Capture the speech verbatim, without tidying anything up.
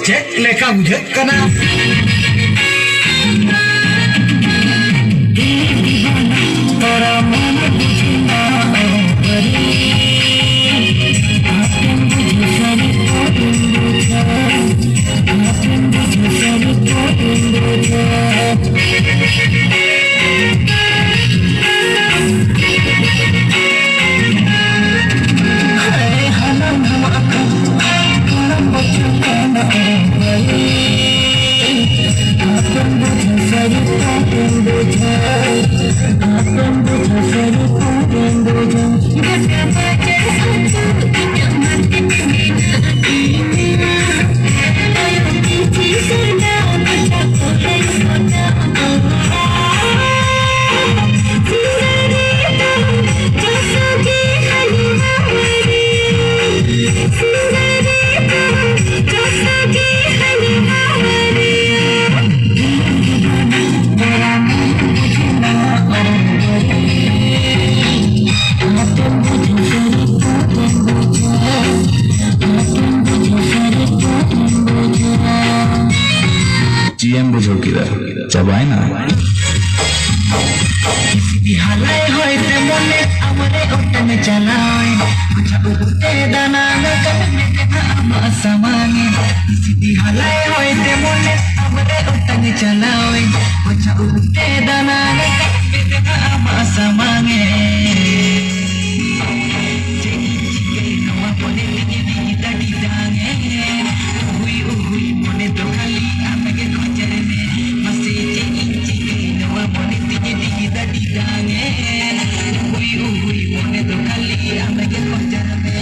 ᱪᱮᱫ ᱞᱮᱠᱟ ᱵᱩᱡᱷᱟᱹᱜ ᱠᱟᱱᱟ? ᱪᱮᱫ ᱮᱢ ᱵᱩᱡᱷᱟᱹᱣ ᱠᱮᱫᱟ? ᱪᱟᱵᱟᱭᱮᱱᱟ? ᱦᱟᱞᱟᱭ ᱦᱚᱭ ᱛᱮ ᱢᱚᱱᱮ ᱟᱢᱨᱮ ᱚᱴᱟᱝ ᱪᱟᱞᱟᱣᱮᱱ, ᱟᱪᱪᱷᱟ ᱩᱵ ᱛᱮ ᱫᱟᱱᱟᱝ ᱠᱟᱹᱢᱤ ᱢᱮᱱᱟᱜ ᱟᱢᱟᱜ ᱥᱟᱢᱟᱝ᱾ ᱦᱟᱞᱟᱭ ᱦᱚᱭ ᱛᱮ ᱢᱚᱱᱮ ᱟᱢᱨᱮ ᱚᱴᱟᱝ ᱪᱟᱞᱟᱣᱮᱱ, ᱟᱪᱪᱷᱟ ᱩᱵ ᱛᱮ ᱫᱟᱱᱟᱝ ᱠᱟᱹᱢᱤ ᱢᱮᱱᱟᱜ ᱟᱢᱟᱜ ᱥᱟᱢᱟᱝ᱾ ᱪᱮᱫ ᱤᱧ ᱪᱤᱠᱟᱹᱭ ᱱᱚᱣᱟ ᱢᱚᱱᱮ ᱛᱤᱧ ᱰᱤᱜᱤ ᱫᱟᱹᱰᱤ ᱫᱟᱝ ᱮ? ᱩᱦᱩᱭ ᱩᱦᱩᱭ ᱢᱚᱱᱮ ᱫᱚ ᱠᱷᱟᱹᱞᱤ ᱟᱢ ᱜᱮ ᱠᱷᱚᱡᱟᱨ ᱢᱮ᱾ ᱢᱟᱥᱮ ᱪᱮᱫ ᱤᱧ ᱪᱤᱠᱟᱹᱭ ᱱᱚᱣᱟ ᱢᱚᱱᱮ ᱛᱤᱧ ᱰᱤᱜᱤ ᱫᱟᱹᱰᱤ ᱫᱟᱝ ᱮ? ᱩᱦᱩᱭ ᱩᱦᱩᱭ ᱢᱚᱱᱮ ᱫᱚ ᱠᱷᱟᱹᱞᱤ ᱟᱢ ᱜᱮ ᱠᱷᱚᱡᱟᱨ ᱢᱮ᱾